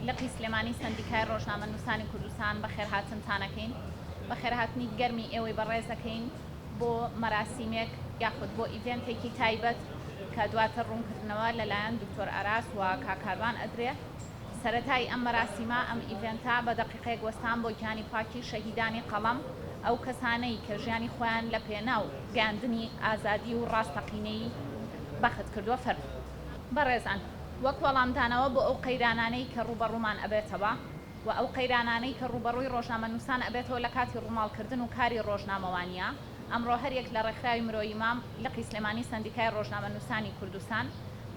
لقی سلێمانی سەندیکای ڕۆژنامەنووسانی کوردستان بەخێرهاتنتان ئەکەین. بەخێرهاتنی گەرمی ئێوەی بەڕێز ئەکەین بۆ مەراسیمێک یاخود بۆ event ێکی تایبەت کە دواتر ڕوونکردنەوە لەلایەن دکتۆر ئاراس و کاک کاروان ئەدرێ. سەرەتای ئەم مەراسیمە، ئەم event ە، بە دەقیقەیەک وەستان بۆ گیانی پاکی شەهیدانی قەڵەم، ئەو کەسانەی کە ژیانی خۆیان لە پێناو گەیاندنی ئازادی و ڕاستەقینەیی بەخت کردووە، فەرموو. بەڕێزان، وەک وەڵامدانەوە بۆ ئەو قەیرانانەی کە ڕووبەڕوومان ئەبێتەوە و ئەو قەیرانانەی کە ڕووبەڕووی ڕۆژنامەنووسان ئەبێتەوە لە کاتی ڕووماڵکردن و کاری ڕۆژنامەوانییە، ئەمڕۆ هەریەک لە ڕێکخراوی مرۆیی مام، لقی سلێمانی سەندیکای ڕۆژنامەنووسانی کوردستان،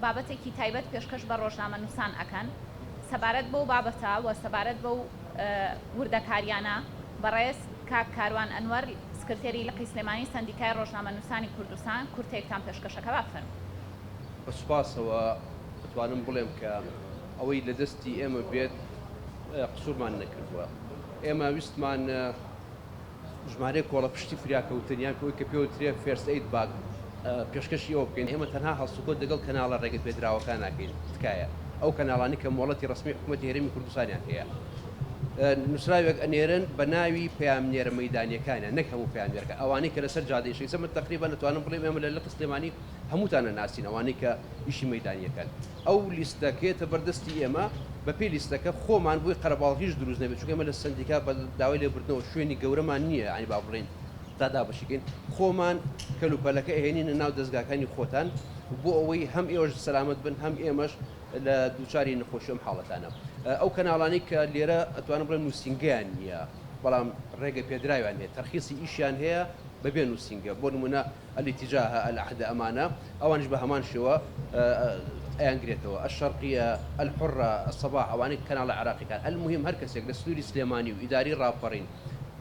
بابەتێکی تایبەت پێشکەش بە ڕۆژنامەنووسان ئەکەن سەبارەت بەو بابەتە و سەبارەت بەو وردەکاریانە بەڕێز کاک کاروان ئەنوەر سکرتێری لقی سلێمانی سەندیکای ڕۆژنامەنووسانی کوردستان کورتەیەکتان پێشکەشەکە با فەرموو. بە سوپاسەوە ئەتوانم بڵێم کە ئەوەی لە دەستی ئێمە بێت قسوورمان نەکردووە. ئێمە ویستمان ژمارەیەک کۆڵەپشتی فریاکەوتن یان ئەوەی کە پێوترێ first aid bag پێشکەشی ئێوە بکەین، ئێمە تەنها هەڵسوکەوت لەگەڵ کەناڵە ڕێگەپێدراوەکان ناکەین، تکایە ئەو کەناڵانەی کە مۆڵەتی ڕەسمی حکومەتی هەرێمی کوردستانیان هەیە نووسراوێک ئەنێرن بە ناوی پەیامنێرە مەیدانیەکانیان نەک هەموو پەیامنێرەکان ئەوانەی کە لەسەر جادە ئیش ئێستا من تەقریبا ئەتوانم بڵێم ئێمە لە لقی سلێمانی هەمووتان ئەناسین ئەوانەی کە ئیشی مەیدانیەکەن ئەو لیستە کە یەتە بەردەستی ئێمە بەپێی لیستەکە خۆمان بۆی قەرەباڵغیش دروست نەبێت چونکە ئێمە لە سەندیکا بە داوای لێبوردنەوە شوێنی گەورەمان نییە یانی با بڵێین تا دابەشی کەین خۆمان کەلوپەلەکە ئەهێنینە ناو دەزگاکانی خۆتان بۆ ئەوەی هەم ئێوەش سەلامەت بن هەم ئێمەش لە دووچاری نەخۆشی ئەم حاڵەتانە ئەو کەناڵانەی کە لێرە ئەتوانم بڵێم نووسینگەیان نییە بەڵام ڕێگە پێدراویان هەیە تەرخیسی ئیشیان هەیە بەبێ نووسینگە بۆ نمونە الاتجاه العهد ئەمانە ئەوانیش بە هەمان شێوە ئەیانگرێتەوە، الشرقیە، الحرە، الصباح ئەوانەی کەناڵە عێراقیەکان، المهم هەر کەسێک لە سنوری سلێمانی و ئیداری ڕاپەڕین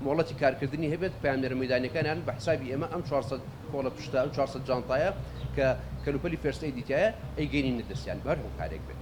مۆڵەتی کارکردنی هەبێت پەیامنێرە مەیدانیەکانیان بە حسابی ئێمە ئەم 400 کۆڵە پشتە ئەم 400 جانتایە کە کەلوپەلی first aid ی تیایە ئەیگەینینە دەستیان بە هەر هۆکارێک بێت.